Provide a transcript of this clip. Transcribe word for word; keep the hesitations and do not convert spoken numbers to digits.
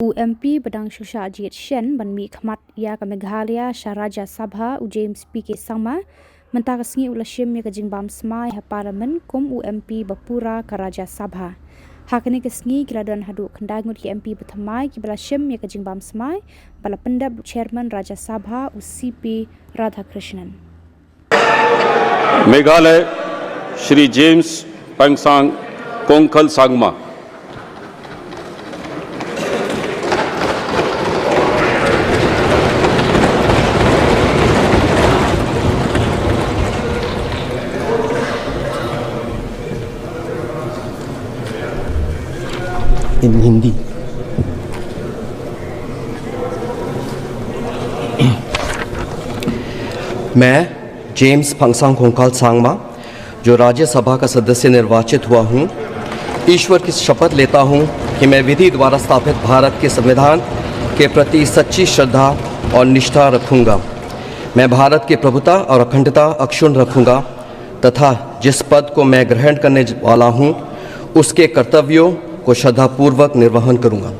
U M P ba dang shu shah jied shen ban mih khmat ïa ka Meghalaya sha Rajya Sabha, u James P K Sangma, mynta ka sngi u la shim ïa ka jingbam smai ha Parliament kum u M P ba pura ka Rajya Sabha. Ha kane ka sngi ki la don haduh khyndai ngut ki M P ba thymmai kiba la shim ïa ka jingbam smai, ba la pyndep da u Chairman Rajya Sabha, u C P Radhakrishnan. Meghalaya, Shri James Pangsang Kongkhal Sangma. In Hindi. मैं जेम्स पंगसांग कोंगकाल सांगमा, जो राज्यसभा का सदस्य निर्वाचित हुआ हूँ, ईश्वर की शपथ लेता हूँ कि मैं विधि द्वारा स्थापित भारत के संविधान के प्रति सच्ची श्रद्धा और निष्ठा रखूंगा। मैं भारत की प्रभुता और अखंडता अक्षुण्ण रखूंगा तथा जिस पद को मैं ग्रहण करने वाला हूँ, उसके कर्तव्यों को श्रद्धापूर्वक निर्वहन करूंगा।